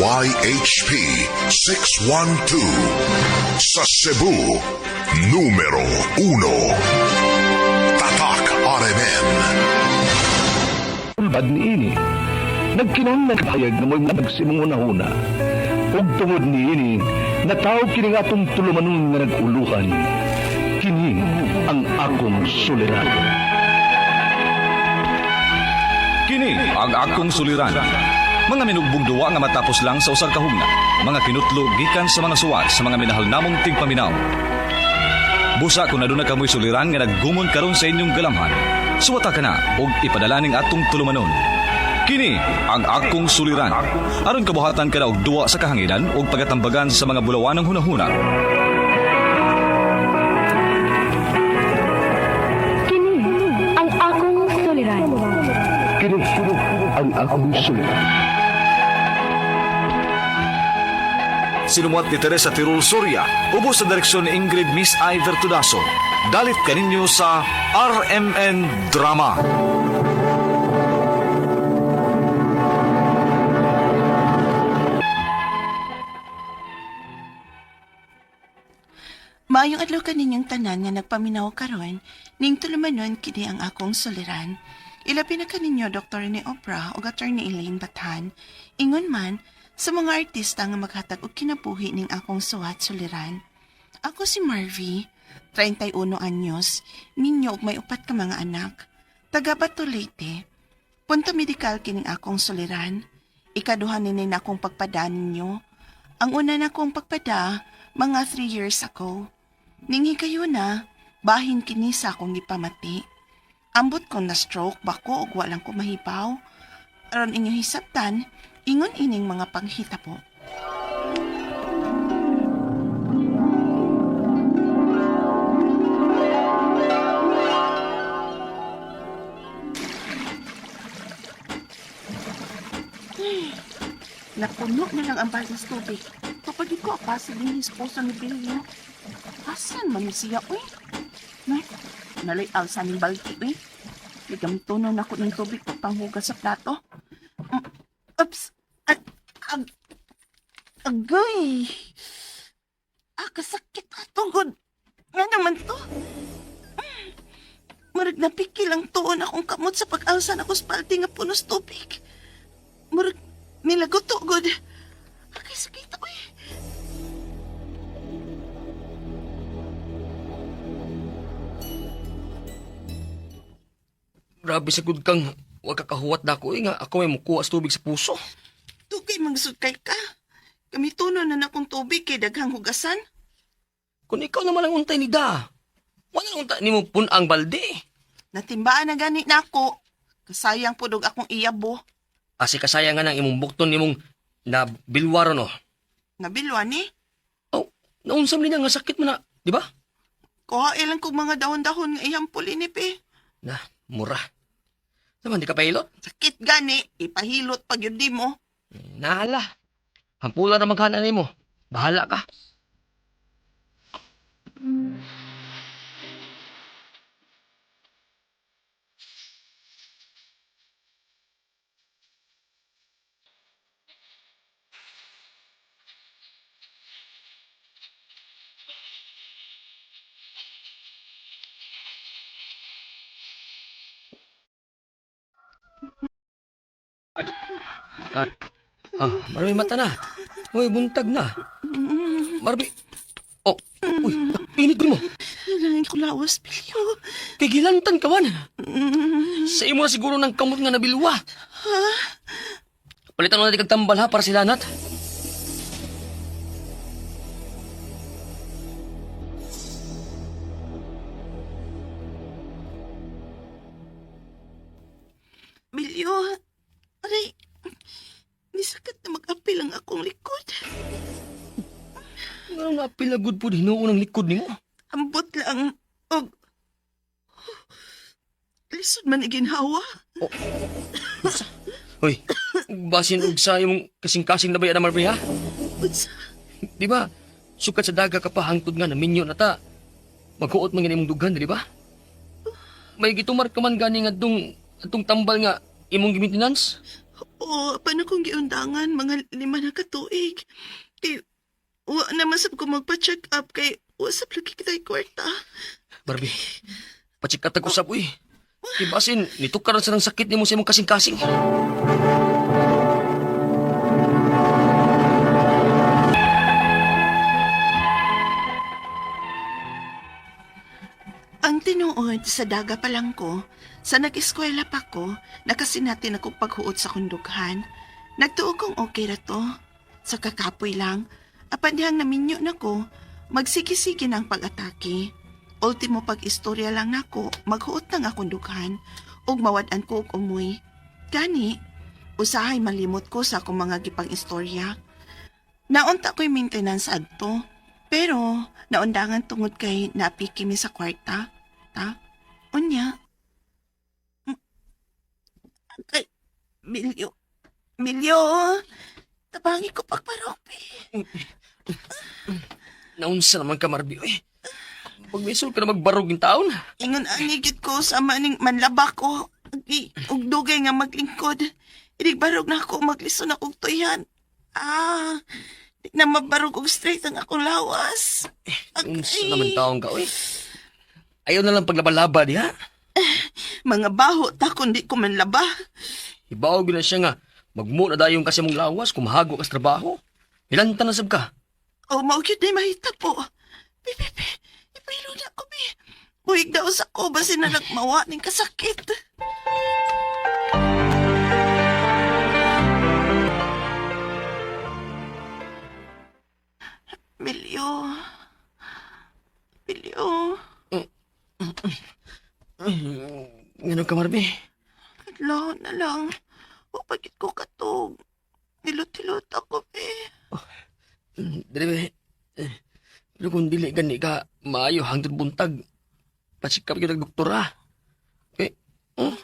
DYHP 612. Sa Cebu, numero 1. Tatak RMN. Ulbad niini. Nagkinahanglan kahayag nga mo'y nagsimong una-una. Ug tungod niini, nataw kini nga atong tulumanon nga nag-uluhan. Kini ang akong suliran. Kini ang akong suliran. Mga minugbong duwa nga matapos lang sa usag kahugna. Mga kinutlo gikan sa mga suwat sa mga minahal namong tigpaminaw. Busa kung aduna kamoy suliran nga naggumon karon sa inyong galamhan. Suwata ka na og ipadala ning atong tulumanon. Kini ang akong suliran. Aron kabuhatan ka na og duwa sa kahanginan ug pagatambagan sa mga bulawanang hunahuna. Kini ang akong suliran. Kini ang akong suliran. Sinumuat ni Teresa Tirul Soria, ubos sa direksyon ni Ingrid Miss I. Vertudaso. Dalit kaninyo sa RMN Drama. Maayong adlaw kaninyong tanan nga nagpaminaw karon, ning tulumanon kini ang akong suliran. Ilabi na kaninyo Dr. ni Oprah ug Attorney Elaine Bathan. Ingon man sa mga artista nga maghatag og kinabuhi ning akong suwat suliran. Ako si Marvy, 31 anyos, minyo ug may upat ka mga anak. Taga Bato, Leyte. Punto medikal kining akong suliran. Ikaduha nini na akong pagpada ninyo. Ang una na akong pagpada, mga 3 years ago. Ning higayon na, bahin kini sa akong gipamati. Ambot ko na stroke bako og walang ko mahibaw. Aron inyong hisabtan, ingon ining mga panghitabo. Napuno na lang ang balde sa tubig. Kapag ko apasig ni esposo ni Billy. Asan man siya, uy? Nay, nalay alsa ning balde, uy. Ligamtunon ako ng tubig pagpanghugas sa plato. Oops! Ag, ag, agay! Ah, kasakit atugod. Nga naman to. Murag napikil ang tuon akong kamot sa pag-alsa na ko sa balde nga puno sa tubig. Murag nilagot gud. Agay, sakit, uy. Grabe sa good kang wag ka kahuwat na ako eh nga ako may mukuha sa tubig sa puso. Tugay magsudkay ka. Kami tuno na nakong tubig kay daghang hugasan. Kung ikaw naman ang untay ni Da, wala ang untay ni mo pun ang balde. Natimbaan na gani nako. Kasayang pud og akong iyabo. Asi kasaya nga nang imong bukton nimong na bilwaro no. Nabilwa ni. Oh, naunsam ni na nga sakit mo na, di ba? Kuha ilang kog mga dahon-dahon nga iyang pulinip eh. Na, mura. Naman, di ka pailot? Sakit gani, ipahilot pag yun di mo. Nahala. Hampula na maghana nimo. Bahala ka. Ah, ah, Marami mata na. Uy, buntag na. Marami. Oh, uy, init ko mo. Nangin ko lawas, Pilyo. Kay gilantan ka man. Sa imo na siguro ng kamot nga nabilwa. Palitan mo na kag tambal ha para sila nat. Bilyo, aray, nisakit na mag-apil ang akong likod. Nga na pilagod po hinuon ang likod nimo. Ambot lang, og... Lisod man iginhawa. Hoy, basin og sa imong kasing-kasing na ba na Marby ha? Unsa? Di ba? Sukat sa daga ka pa hangtod nga naminyo na ta. Maghuot man gani imong dughan, di ba? May gitumar ka man gani nga atong tambal nga imong gimaintenance. O, paano kong giundangan mga 5 na katuig? Kay, wa naman sab ko magpa-check up kay wa sab lagi kita'y kwarta. Barbie, pachikat ako usab, uy. Di basin, nitukar sa ng sakit nimo sa imong kasing-kasing. Ang tinuod sa daga pa lang ko, sa nag-eskwela pa ko, nakasinatin ako paghuot sa kundughan. Nagtuo kong okay ra to. Sa kakapoy lang, apan dihang naminyo na ko, magsige-sige na ang pag-atake. Ultimo pag-istorya lang nako, maghuot na nga kundughan, ug mawad-an ko og umoy. Gani, usahay malimot ko sa akong mga gipang-istorya. Naunta ko'y maintenance adto, pero naundangan tungod kay napiki mi sa kwarta. Ta? Unya. Kay, Milyo. Milyo. Tabangi ko pagparope. Naunsa naman ka, Marby, uy. Pag misol ka na magbarog yung taon. Ingon ang gid ko sa maning manlaba ko. Ug dugay nga maglingkod. Inig barog na ako, maglison akong tuyan. Ah, di na mabarog og straight ang akong lawas. Unsa naman taon ka, uy. Ayaw na lang paglabalaba diha. Mga baho ta kundi ko manlaba. Ibaw gyud na siya nga. Magmo na dayon kasi mong lawas kung mahago ka sa trabaho. Hilanta na sab ka. O, mao gyud na mahita po. Bi, bi, bi. Ipahilo na ko, bi. Buhig daw sa ko, basin na nagmawa ning kasakit. Milyo. Milyo. Ngano ka, Marby? Adlaw na lang. Upagit ko katog. Nilot-hilot ako, bi. Dili, be. Eh, pero kung dili gani ka, maayo hangtod buntag. Pasikap gyud ang doktora. Eh, oh,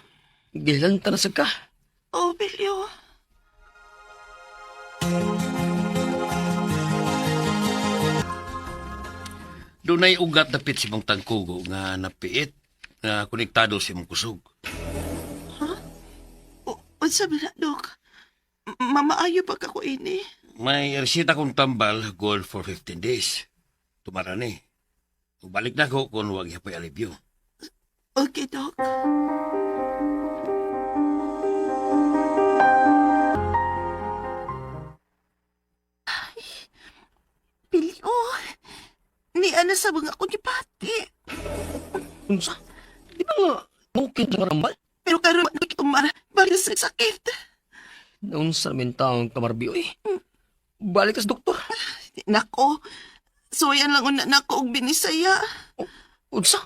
gilanta na sad ka. Oh, Bilyo. Dunay ugat dapit si mong tangkugo nga napiit nga konektado sa imong kusog. Unsa ba na, Dok? Mamaayo pa ka ko ini. May resita kong tambal goal for 15 days. Tumara ni. Balik na ko kung wag yapay alibyo. Okay, Dok. Ay, Bilyo. Ni ana sa mga ako ni Pati. Unsa? Di ba nga, mukit na rambal? Pero karon tumara balik sa sakit. Naunsa naman taong ka, Marby, uy. Balik ka sa doktor. Nako. Suwayan lang una nako og binisaya. Unsa?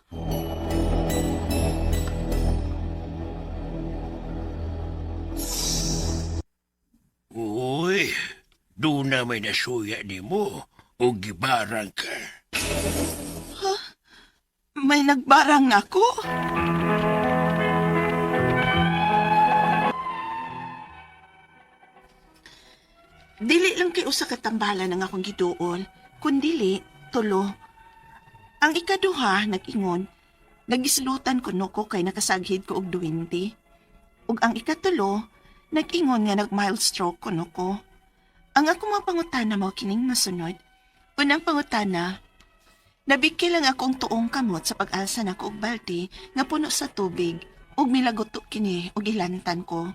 Uy, doon na may nasuya ni mo o gibarang ka. May nagbarang nako. Dili lang kay usa ka tambalan ang akong giduol, kundili tulo. Ang ikaduha nag-ingon, nagislutan kuno ko kay nakasaghid ko og duwindi. Ug ang ikatulo, nag-ingon nga nag-mild stroke kuno ko. Ang akong mga pangutana mao kining masunod. Unang pangutana, nabiki lang akong tuong kamot sa pag-alsa nako og balde nga puno sa tubig ug milaguto kini og ilantan ko.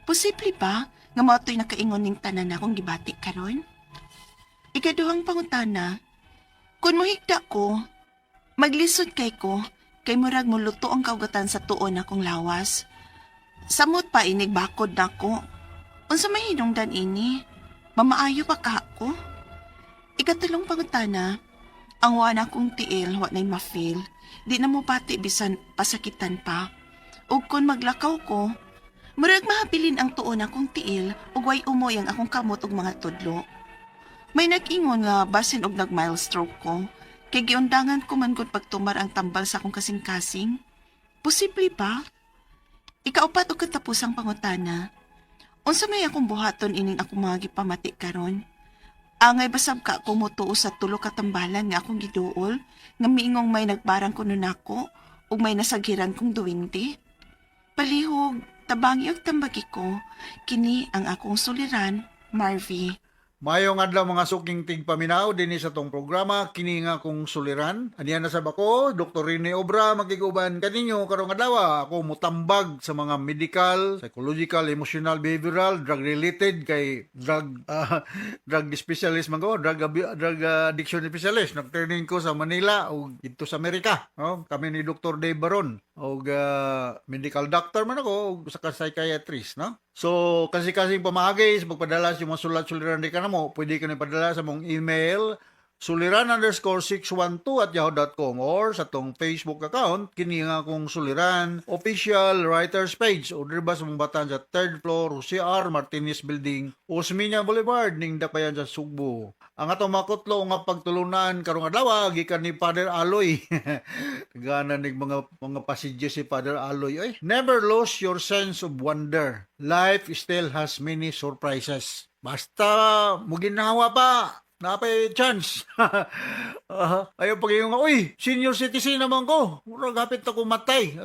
Posible ba nga mao to'y nakaingon ning tanan akong gibati karon? Ikaduhang pangutana, kun mohigda ko, maglisod kay ko kay murag moluto ang kaugatan sa tuon akong lawas. Samot pa inig bakod nako. Unsa may hinungdan ini? Mamaayo pa ka ko? Ikatulong pangutana, ang wa na kong tiil, wa na'y ma-feel. Di na mo pati bisan pasakitan pa. Ug kun maglakaw ko, murag mahabilin ang tuon akong tiil ug way umoy ang akong kamot ug mga tudlo. May nag-ingon nga basin og nag-mild stroke ko. Kay giundangan ko man gud pagtumar ang tambal sa akong kasing-kasing. Posible ba? Ikaupat og katapusang pangutana. Unsa may akong buhaton ining akong mga gipamati karon? Angay basab ka ko motuo sa tulo ka tambalan nga akong giduol, nga miingong may nagbarang kuno nako ug may nasaghiran kong duwindi. Palihog, Tabangi og tambagi ko, kini ang akong suliran, Marvy. Mayong adlaw, mga suking tigpaminaw, dinhi sa tong programa kini nga akong suliran. Aniya na sa bako, Dr. Rene Obra makiguban kaninyo karong adlaw. Ako mutambag sa mga medical, psychological, emotional, behavioral, drug related kay drug drug specialist man ko, drug addiction specialist. Nag-training ko sa Manila ug didto sa Amerika. No? Kami ni Dr. Dave Baron og medical doctor man ako ug usa ka psychiatrist, no? So, kasi-kasing pamaagi sa pagpadala sa mga sulat suliran di ka na mo, pwede ka na padala sa mong email suliran_612@yahoo.com or sa tong Facebook account kini nga akong suliran official writers page o diri ba sa mong batan sa third floor, Jose R. Martinez Building, Osmeña Boulevard, ning Dakbayan sa Sugbo. Ang atong makutlo nga pagtulunan karong adlaw gikan ni Father Aloy. Gana nig mga passages si Father Aloy oy. "Never lose your sense of wonder. Life still has many surprises." Basta muginhawa pa, napay chance. Ayaw pag nga, "Uy, senior citizen naman ko. Murag hapit ako matay."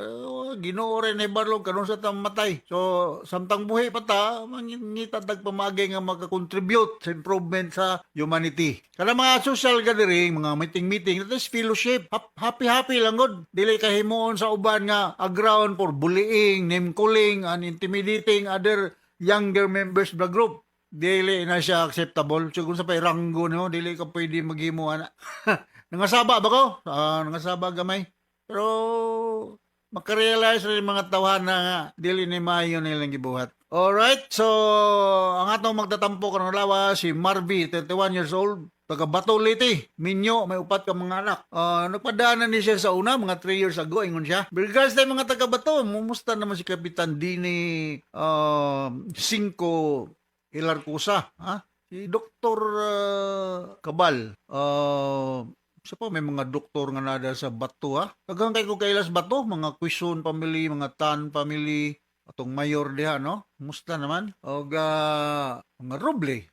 Ginoo rin ni Barlog, karon sa tang matay. So, samtang buhi pa ta, mangita tag pamaagi nga makakontribute sa improvement sa humanity. Kana mga social gathering, mga meeting-meeting, that is fellowship. Happy-happy lang gud. Dili ka himuon sa uban nga a ground for bullying, name calling, and intimidating other younger members of the group. Dili na siya acceptable. So kung sa pay ranggo nimo, dili ka pwede maghimo ana. Nangasaba ba ko? Ah, nangasaba gamay. Pero makarealize rin mga tawhan na nga dili ni maayo nilang gibuhat. Alright, so ang atong magtatampo karong adlaw si Marvy, 31 years old, taga Bato, Leyte. Minyo, may upat ka mga anak. Nagpadaanan ni siya sa una, mga 3 years ago, ingon siya. Regards tayo mga taga Bato, mumusta naman si Kapitan Dini Cinco Ilarcusa, ha? Si Dr. Cabal. Sa pa may mga doktor nga nada sa Bato, ha? Daghang kay ko kailas Bato, mga Quezon family, mga Tan family, atong mayor diha, no? Musta naman? Og mga Roble.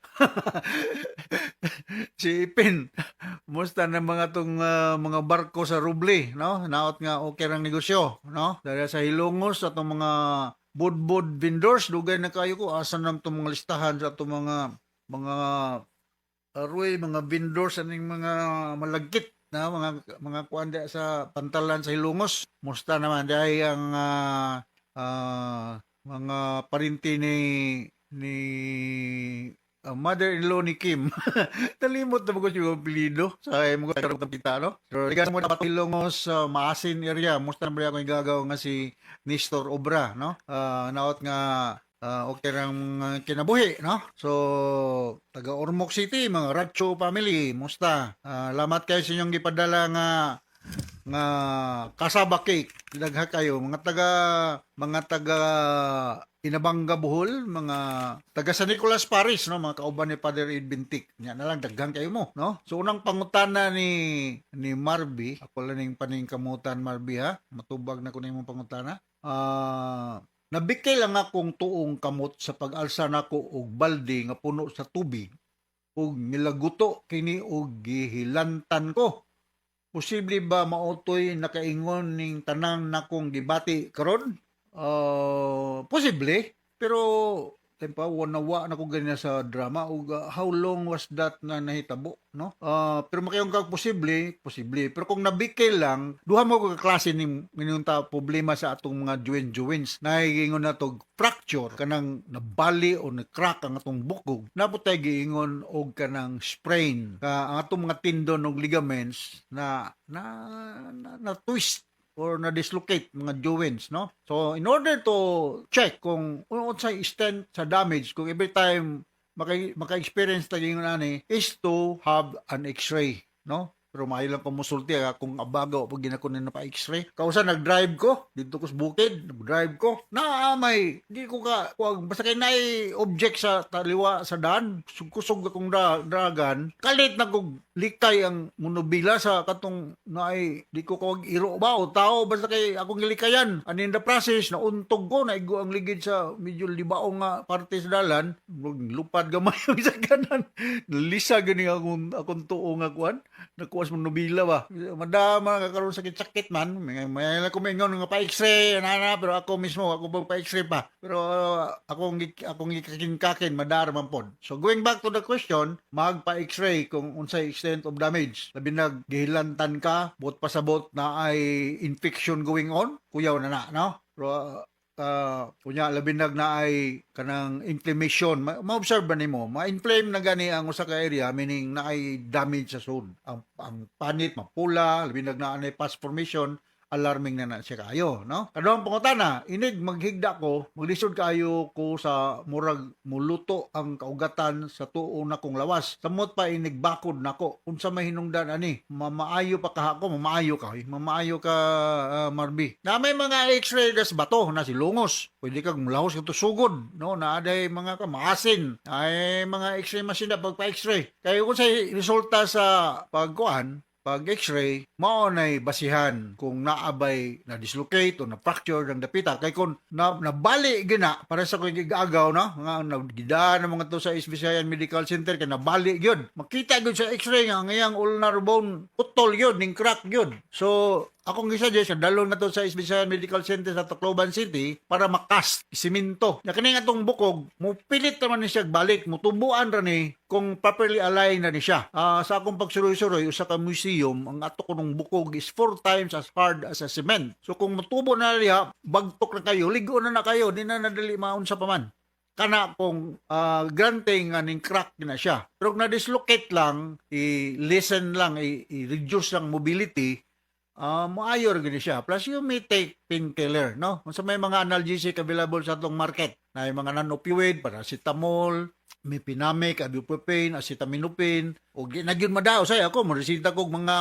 Si Ipin. Musta na mga tong mga barko sa Roble, no? Naot nga okay rang negosyo, no? Dahil sa Hilongos atong mga budbud vendors, dugay na kayo ko asa na itong mga listahan sa atong mga aroy, mga vendors aning mga malagkit na mga kuan diha sa pantalan sa Hilongos. Musta naman dahil ang mga parinti ni mother-in-law ni Kim. Talimot na ba ko siya apelyido sa imo ko kita, no? So, regards mo dapat Hilongos sa Maasin area. Musta na ba ako gagaw nga si Nestor Obra, no? Naot nga okay rang kinabuhi, no? So, taga Ormoc City, mga Racho family, musta? Lamat kayo sa inyong gipadala nga cassava cake. Dagha kayo mga taga Inabanga, Bohol, mga taga San Nicolas Paris, no, mga kauban ni Father Edwin Tic. Nya na lang, daghan kayo mo, no? So unang pangutana ni Marby, ako lang ning paningkamutan, Marby, ha. Matubag na ko nimong pangutana. Nabikay lang akong tuong kamot sa pag-alsa nako og balde nga puno sa tubig ug nilaguto kini og gihilantan ko. Posible ba mautoy nakaingon ning tanang nakong gibati karon? Posible, pero tempa wanawa na ko ganyan sa drama ug how long was that na nahitabo, no? Pero makayong kag posible, posible. Pero kung nabikil lang, duha mo ka klase ning minunta problema sa atong mga joint joints. Nahigingon na tog fracture, kanang nabali o na-crack ang atong bukog. Naputay giingon og kanang sprain. Ka ang atong mga tendon og ligaments na twist or na dislocate mga joints, no? So in order to check kung unsay extent sa damage, kung every time maka-experience ta ingon ani, is to have an x-ray, no? Pero maayo lang kung musulti ha, kung abaga o pag ginako na pa x-ray. Kausa nag-drive ko dito ko sa bukid, nag-drive ko. Naamay, di ko ka kuwag basta kay naay object sa taliwa sa daan, kusog akong dragan, kalit na kog Likay ang monobila sa katong naay di ko kawag iro ba o tao basta kay akong gilikayan. And in the process, nauntog ko, naigo ang ligid sa medyo libaong nga parte sa dalan. Lupad gamay ang sa kanan. Lisa gani akong tuo nga kuan. Nakuha sa monobila ba. Madama nga karon sakit-sakit man. May ko mingon nga pa-x-ray na, pero ako mismo ako bang pa-x-ray pa. Pero akong gikakin-kakin madara man pod. So going back to the question, magpa-x-ray kung unsay extent of damage. Labi nag gihilantan ka, buot pasabot na ay infection going on, kuyaw na na, no? Pero kunya labi nag na ay kanang inflammation, ma-observe ba nimo ma-inflame na gani ang usa ka area, meaning na ay damage sa sud, ang panit mapula, labi nag na ay pus formation, alarming na na siya kayo, no? Kaduhang pangutana, inig maghigda ko, maglisod kaayo ko sa murag muluto ang kaugatan sa tuo na kong lawas. Samot pa inig bakod nako. Unsa may hinungdan ani? Mamaayo pa kaha ko, mamaayo ka, oy. Mamaayo ka, Marby. Na may mga x-ray das bato na si lungos. Pwede kag mulahos ka sugod, no? Na aday mga ka maasin. Ay mga x-ray machine na pagpa x-ray. Kay kung sa resulta sa pagkuan, pag x-ray, mao nay basihan kung naabay na dislocate o na fracture ang dapita. Kay kung na, nabali gina, para sa kong gigagaw, no? Nga nagidaan ng mga to sa East Visayan Medical Center kay nabali gyud. Makita gyud sa x-ray nga ang iyang ulnar bone putol gyud, ning crack gyud. So akong gisuggest, dalon na to sa East Visayan Medical Center sa Tacloban City para makast siminto. Ya kini nga atong bukog, mupilit naman ni siya balik, mutubuan ra ni kung properly aligned na ni siya. Sa akong pagsuroy-suroy, usa ka museum, ang ato kunong bukog is four times as hard as a cement. So kung mutubo na niya, bagtok na kayo, ligo na na kayo, di na nadali maunsa pa man kana kung granting nga ning crack na siya. Pero kung na-dislocate lang, i-lessen lang, i-reduce lang mobility, moayo ra gid siya. Plus you may take painkiller, no? Kung sa may mga analgesic available sa atong market, na yung mga non-opioid, paracetamol, mefenamic, ibuprofen, acetaminophen, o di na gyud madao say ako mo resita kog mga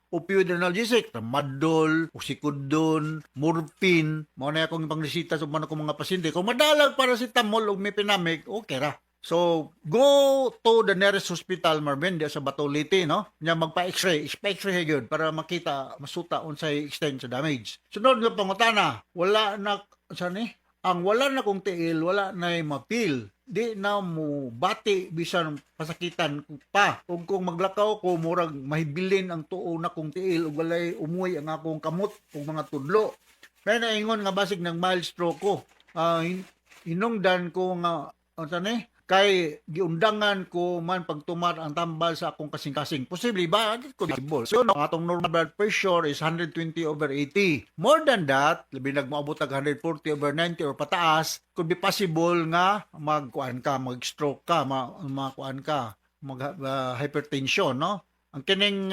opioid analgesic, tramadol, oxycodone, morphine, mao na akong ipangresita sa mga akong mga pasyente. Kung madalag paracetamol o mefenamic, okay ra. So, go to the nearest hospital, Marvin, diya sa Bato Leyte, no? Nya magpa-x-ray, pa-x-ray gyud para makita, masuta unsay extent sa damage. Sunod nga pangutana, wala na sa ni? Ang wala na kong tiil, wala na mapil. Di na mo bati bisan pasakitan ko pa. Ug kung maglakaw ko, murag mahibilin ang tuo na kong tiil ug walay umuy ang akong kamot ug mga tudlo. May naingon nga basig ng mild stroke ko. Hinungdan ko nga unsa ni? Kay giundangan ko man pagtumar ang tambal sa akong kasing-kasing. Posible ba? Di ko possible. So, no, atong normal blood pressure is 120 over 80. More than that, labi nagmaabot og 140 over 90 or pataas, could be possible nga magkuan ka, mag-stroke ka, makuan ka, mag hypertension, no? Ang kining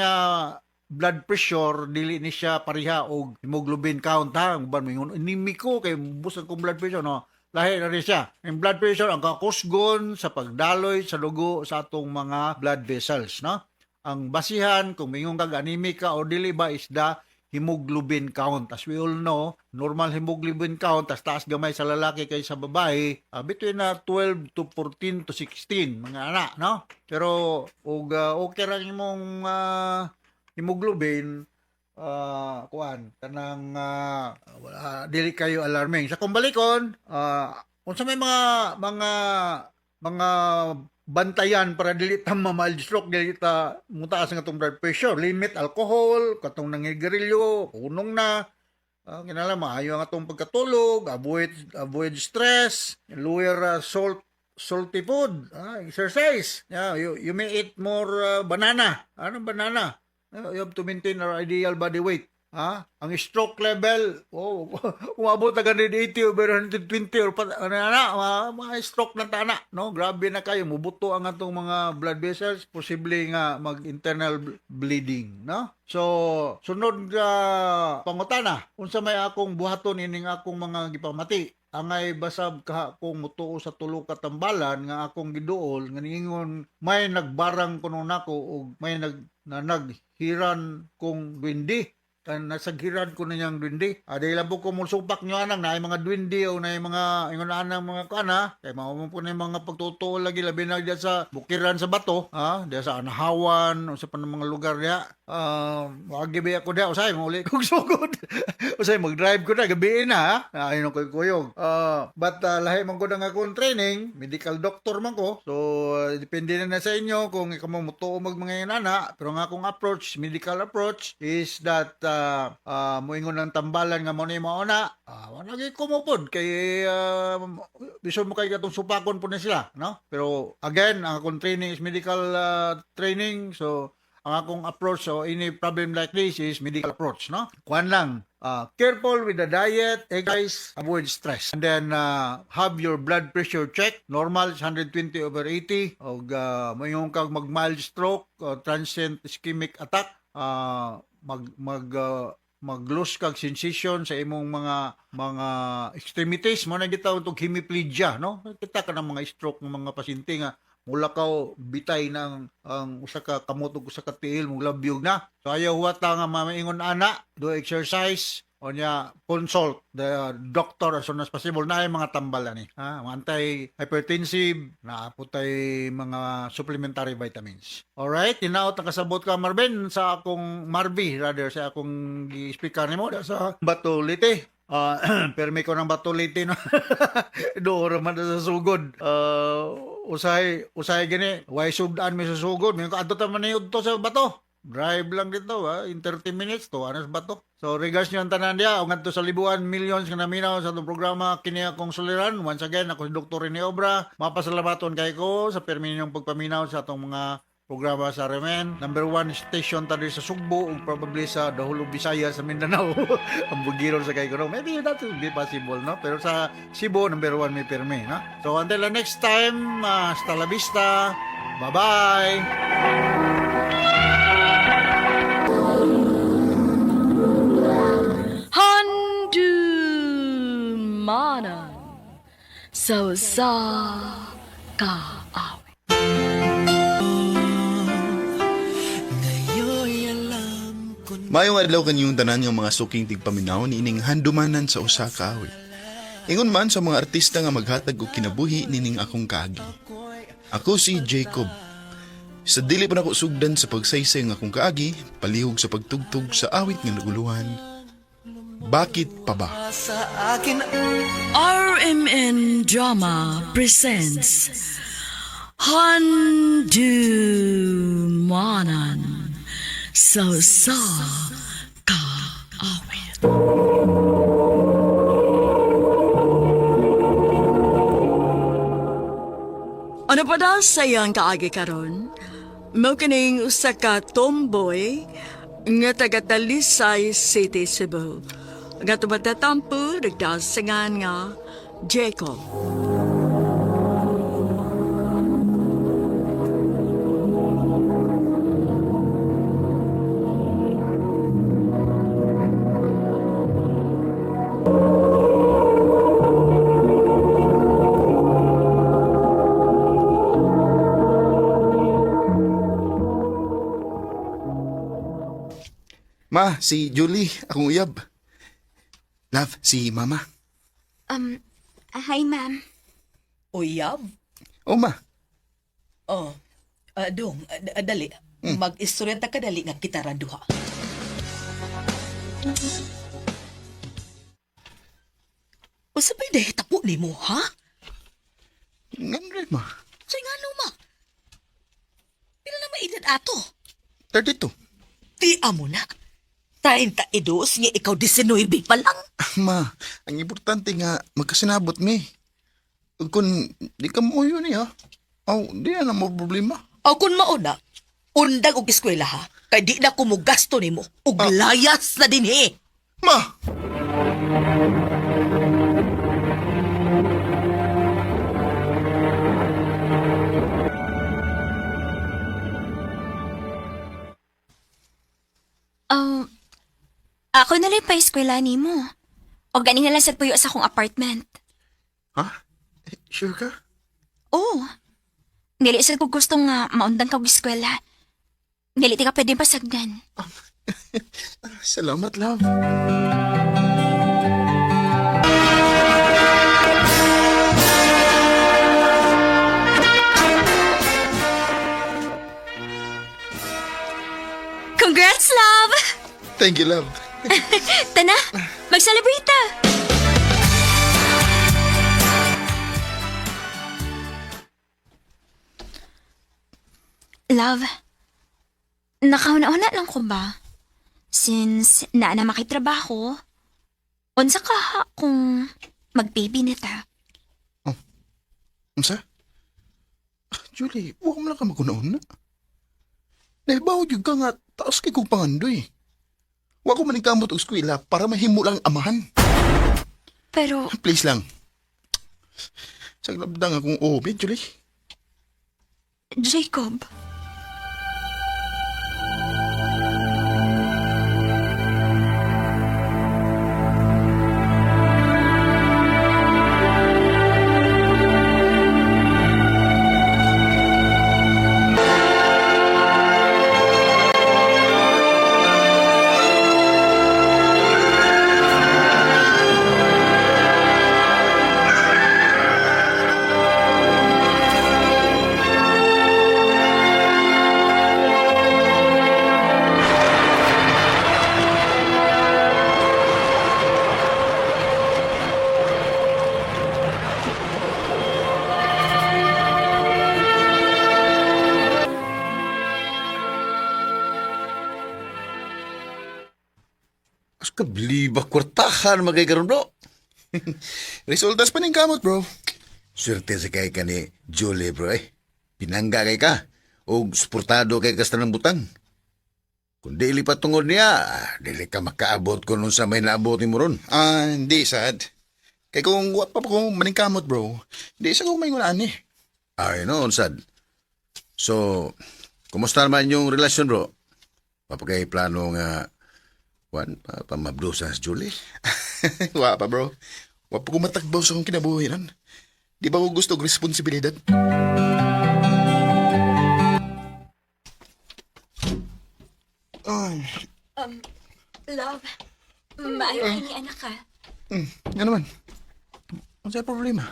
blood pressure dili ni siya pareha og hemoglobin count ha. Ang uban moingon anemic ko kay busog kong blood pressure, no? Lahi na rin siya. Ang blood pressure ang kakusgon sa pagdaloy sa dugo sa atong mga blood vessels, no? Ang basihan kung mingon kag anemic ka o dili ba is the hemoglobin count. As we all know, normal hemoglobin count, tas taas gamay sa lalaki kaysa babae, between na 12 to 14 to 16, mga anak, no? Pero og okay ra imong hemoglobin, kuan kanang wala, dili kayo alarming. Sa kung balikon, unsa may mga bantayan para dili ta ma-mild stroke, dili ta mutaas ang atong blood pressure? Limit alcohol, katong nangigarilyo, hunong na. Kinahanglan maayo ang atong pagkatulog, avoid avoid stress, lower salt salty food, exercise. Yeah, you may eat more banana. Ano banana? You have to maintain our ideal body weight. Ha? Ang stroke level, oh, umabot na 180 over 120 or pa, ano na, ma, stroke na tana, no? Grabe na kayo, mubuto ang atong mga blood vessels, posible nga mag-internal bleeding, no? So, sunod nga pangutana, unsa may akong buhaton ining akong mga gipamati? Angay basab ka kung mutuo sa tulo ka tambalan nga akong giduol nga niingon may nagbarang kuno nako ug may nag na naghiran kong duwende. Kan nasaghiran ko na niyang duwende. Adi lang po ko musupak nyo anang na mga duwende o na mga ingon anang mga kana. Kay mao mo po na yung mga pagtutuo lagi labi na diya sa bukiran sa bato, ha? Diya sa Anahawan o sa pa ng mga lugar diya. Wag gibi ako diya usay mauli kog sugod. Usay mag-drive ko na gabi na ha. Ayun ko kuyog. But lahi man ko na nga akong training, medical doctor man ko. So depende na na sa inyo kung ikaw mo mutuo mag mga inana, pero nga akong approach, medical approach is that moingon ng tambalan nga mo ni mauna. Wala gyud ko mo pod kay bisan mo kay katong supakon po na sila, no? Pero again, ang akong training is medical training. So ang akong approach so any problem like this is medical approach, no? Kuan lang, careful with the diet, exercise, avoid stress. And then have your blood pressure check. Normal is 120/80. Og moingon kag mag mild stroke o transient ischemic attack, mag mag mag-lose kag sensation sa imong mga extremities mo na gitawag tog hemiplegia, no? Kita ka ng mga stroke ng mga pasyente nga mulakaw bitay ng ang usa ka kamot ug usa ka tiil mong labyog na. So ayaw huwata nga mamaingon ana, do exercise o niya consult the doctor as soon as possible na ay mga tambal ani ha, mga anti-hypertensive na putay mga supplementary vitamins. Alright, hinaot ang kasabot ka Marvin sa akong Marvi rather sa akong gi-speaker nimo sa Bato Leyte. Permi ko ng Bato Leyte no. Doon man sa sugod. Usahay usahay gani, way sugdaan mi sa sugod. May adto ta man to sa Bato. Drive lang dito, ha? In 30 minutes to, anas bato. So, regards niyo ang tanan diya. O ngadto sa libuan, millions nga naminaw sa atong programa, kini akong suliran. Once again, ako si Dr. Rene Obra. Mapasalamaton kay ko sa permi ninyong pagpaminaw sa atong mga programa sa RMN. Number one station ta diri sa Sugbo ug probably sa the whole of Visayas sa Mindanao. Ang bugiron sa kay ko. No? Maybe that will be possible, no? Pero sa Cebu, number one may permi, no? So, until the next time, hasta la vista. Bye-bye! Handumanan sa usa ka awit. Maayong adlaw kanyong tanan nga mga suking tigpaminaw niining handumanan sa usa ka awit. Ingon man sa mga artista nga maghatag og kinabuhi nining akong kaagi. Ako si Jacob. Sa dili pa nako sugdan sa pagsaysay ng akong kaagi, palihog sa pagtugtog sa awit nga naguluhan. Bakit pa ba? RMN Drama presents Handumanan sa usa ka awit. Ano pa daw sa iyang kaagi karon? Mao kining usa ka tomboy nga taga Talisay City, Cebu. Nga tumatatampo, nagdasingan nga Jacob. Ma, si Julie, akong uyab. Love, si Mama. Hi, ma'am. Uyab? Oh, ma. Oh. Dong, dali. Mag-istorya ta ka dali nga kita ra duha. Usa pa'y dahitapo nimo, ha? Ngano rin, ma? Sa nga ma? Pila na maedad ato? 32. Di amo na. 32 nga ikaw 19 pa lang. Ma, ang importante nga magkasinabot mi. Ug kung di ka mo yun eh, ha? Aw, di na na mo problema. O kung mauna, undag og eskwela ha. Kay di na ko mogasto nimo. Ug layas na dinhi. Ma! Um, ako na lang pa eskwela ni mo. O gani na lang sa puyo sa akong apartment. Ha? Eh, sure ka? Oo. Dili sad ko gusto nga maundang ka og eskwela. Dili ti ka pwede pasagdan. Salamat, love. Congrats, love! Thank you, love. Tana, mag-celebrate ta! Love, nakauna-una lang ko ba? Since naa na makitrabaho, unsa ka ha kung mag-baby na ta? Unsa? Ah, Julie, huwag mo lang ka maguna-una. Nahibaw yun ka nga, taas kay kong pangandoy. Wa ko maningkamot og eskwela para mahimo lang amahan. Pero, Please lang. Sa labdang akong obi, Julie. Jacob, As ka biliba kwartahan magay karon bro. Resultas pa ning kamot, bro. Swerte sa kay ka ni Julie bro eh. Pinangga kay ka. O suportado kay ka sa tanang butang. Kung dili pa tungod niya, dili ka makaabot kung unsa may naabot nimo ron. Ah, hindi, sad. Kay kung wa pa ko maningkamot, bro, hindi sa ko may ani. Ay no, sad. So, kumusta naman yung relasyon bro? Papagay plano nga Juan, pamabdo sa Julie? Wa pa, bro. Wa pa ko matagbaw sa akong kinabuhi ron. Di ba ko gusto og responsibilidad? Ay, love, maayo kay ni anak ka. nga naman. Ano sa problema?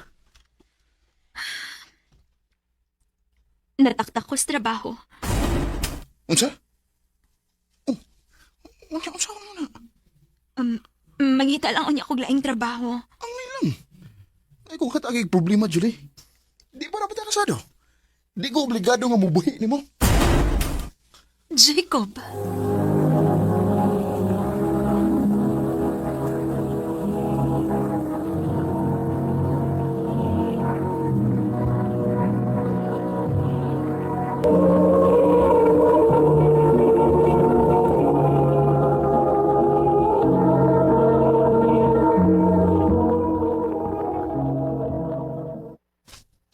Nataktak ko sa trabaho. Unsa? Oh, unsa, unsa ano na? Mangita lang unya kog laing trabaho. Ang lang. Ay, kung katagig problema, Julie. Di ba dapat kasado? Di ko obligado nga mubuhi nimo. Jacob.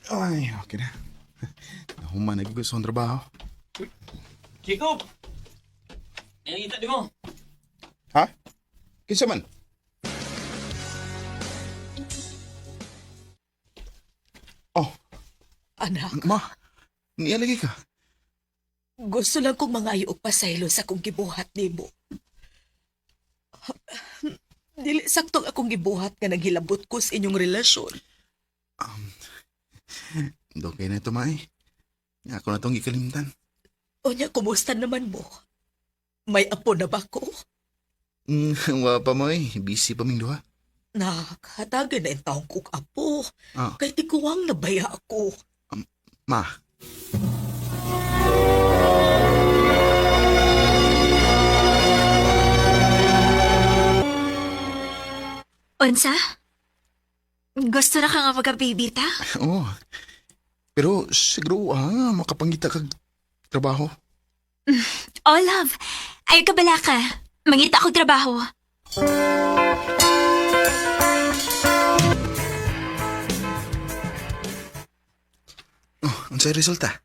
Ay, okay na. Nahuman na gusto ang trabaho. Jacob! Nakikita di mo. Ha? Kinsa man? Oh, Anak, ma. Niya lagi ka. gusto lang kong mangayo og pasaylo sa akong gibuhat nimo. Dili saktong akong gibuhat nga naghilabot ko sa inyong relasyon. Okay na ito, Mai. Ako na itong gikalimtan. Unya, kumusta naman mo? May apo na ba ko? Wa pa mo eh. Busy pa ming duha. Nak, hatagan na yung taong kong apo. Ah. Kay tiguang nabaya ako. Ma. Unsa? Gusto na ka nga magka-baby ta? Oo. Pero siguro makapangita kag trabaho. Oh, love. Ayaw ka bala ka. Mangita akong trabaho. Oh, unsay resulta?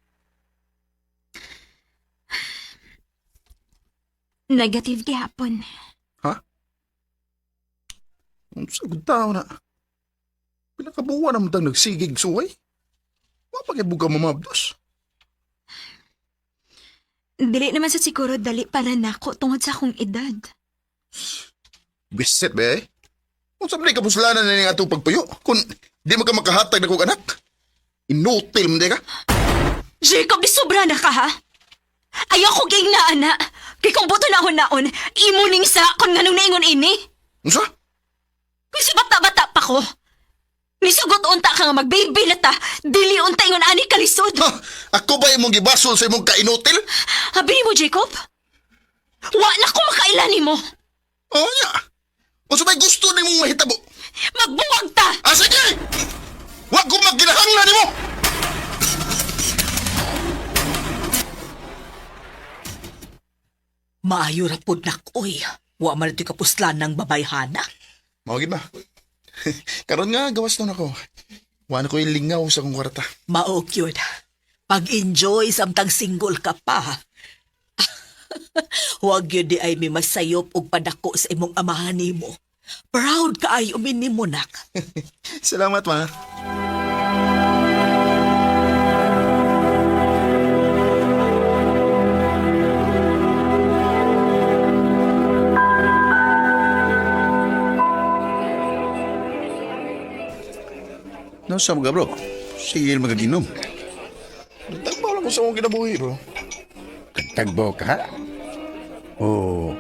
Negative gihapon. Ha? Unsa gud tao na? Pinakabuwa naman tang nagsigig suway. Wa pa kay buga mamabdos. Dili naman sa siguro dali para nako tungod sa akong edad. Bisit ba eh? Unsa man kapuslanan na ning atong pagpuyo? Kung di man ka makahatag na kong anak. Inutil man di ka. Jacob, di sobra na ka ha? Ayaw ko ging na, ana. Kay kung buto na naon, imo ning sa kung nganong naingon ini. Unsa? Kung sa bata-bata pa ko. Nisugot unta ka nga magbaby na ta, dili unta ingon ani kalisod. Ha, ako ba imong gibasol sa imong kainutil? Abi mo, Jacob? Wa na ko makaila nimo. Oh, nya. Unsa may gusto nimong mahitabo? Magbuwag ta! Ah, sige! Wa ko magginahanglan nimo! Maayo ra pud nak oy. Wa man ito'y kapuslan ng babayhana. Mao gid ba? Karon nga gawas na ako. Wa na ko'y lingaw sa akong kwarta. Mao gyud. Pag-enjoy samtang single ka pa. Huwag yun di ay may masayop og padako sa imong amahan nimo. Proud ka ay nimo nak. Salamat, ma. No, sa mga bro. Sige, magaginom. Tagbaw lang ko sa akong kinabuhi, bro. Tagbo ka, ha? Oo.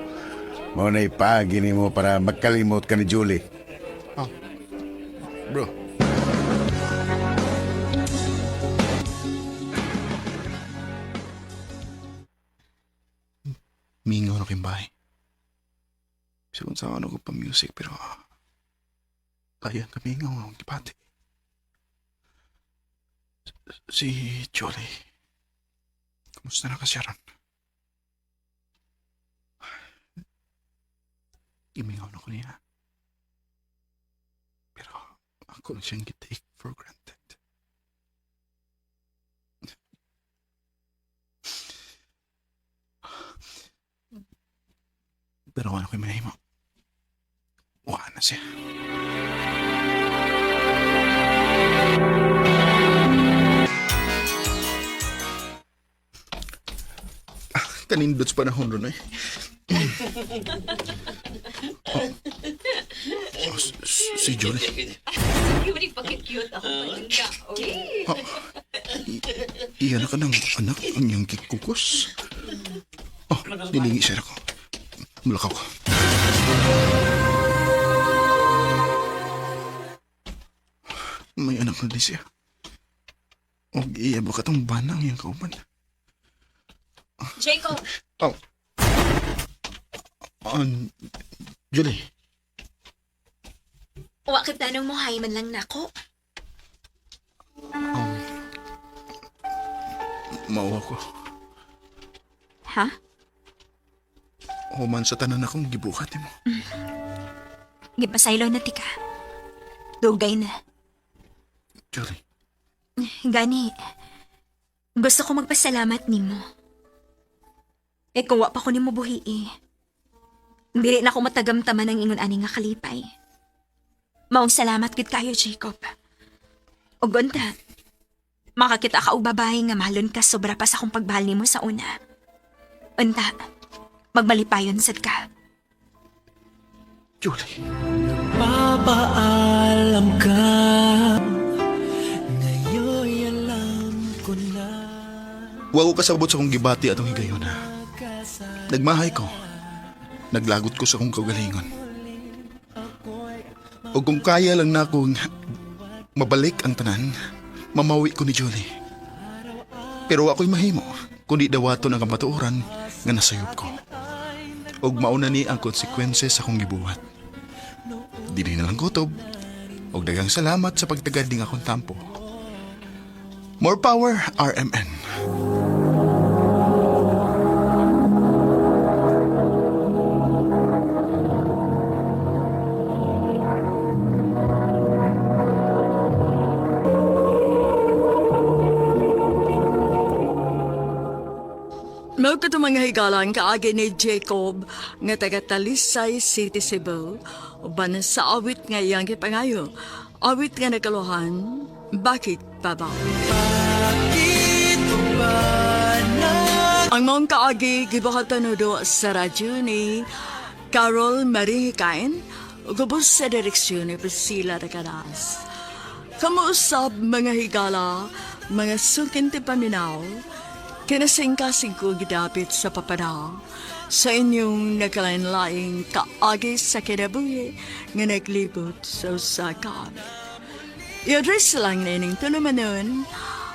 Mao na ipagi nimo para magkalimot ka ni Julie. Ah, bro. Mingaw na kayong bahay. Sigun sa ano ko pa music pero kaya kamingaw akong gipati. Si Jolie. Kumusta na ka siya ron? Imingaw na ko niya. Pero ako na siyang take for granted. Pero ano ko'y manahimo? Wala na siya. Ah, kanindot sa panahon ron eh. Oh. Oh, si Jolie. Cute ako Oh, iya na ka ng anak ang iyang kikukos. Oh, nilingi siya ako. Mulakaw ko. May anak na din siya. Og iya ba katong banang iyang kauban? Jacob! Oh. Julie, Wa kay planong mo hay man lang nako. mauwa ko. Ha? Human sa tanan akong gibuhat mo. Gipasaylo na tika. Dugay na. Julie, Gani, gusto ko magpasalamat nimo. Eh kung wa pa ko nimo buhi eh. Dili na ko matagamtaman ang ingon ani nga kalipay. Maong salamat gid kayo, Jacob. Ug unta, makakita ka og babae nga mahalon ka sobra pa sa akong pagmahal nimo sa una. Unta, magmalipayon sad ka. Julie. Papaalam ka Ngayon'y alam ko na. Wa ko kasabot sa akong gibati atong higayon ha. Nagmahay ko. Naglagot ko sa akong kaugalingon. O kung kaya lang na akong mabalik ang tanan, mamawi ko ni Julie. Pero ako'y mahimo, kundi dawaton ang kamatuoran nga nasayop ko. Og mauna ni ang konsekwense sa akong gibuhat. Dili na lang kutob. Og daghang salamat sa pagtagad ning akong tampo. More power, RMN. Mao kato mga higalan kaagi ni Jacob nga taga Talisay City, Cebu. Uban sa awit nga iyang gipangayo. Awit nga nakaluhan, Bakit pa ba? Ang mong kaagi gibuhatan do sa radyo ni Carol Marie Hikain, ug ubos sa direksyon ni Priscilla Recanas. Kamuusab, mga higala, mga suking tigpaminaw, kinasingkasing ko gidapit sa papada sa inyong nagkalain-laing kaagi sa kinabuhi nga naglibot sa usa ka awit. I-address lang nining tulumanon,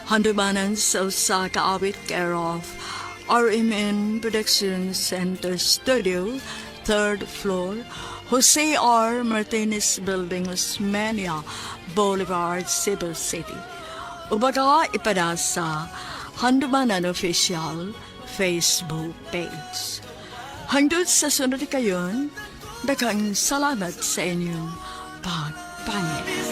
Handumanan sa Usa Ka Awit, care of RMN Production Center Studio, third floor, Jose R. Martinez Building, Osmeña Boulevard, Cebu City. O baka ipada sa Handumanan Official Facebook page. Hangtod sa sunod kayon, daghang salamat sa inyong pagpaminaw.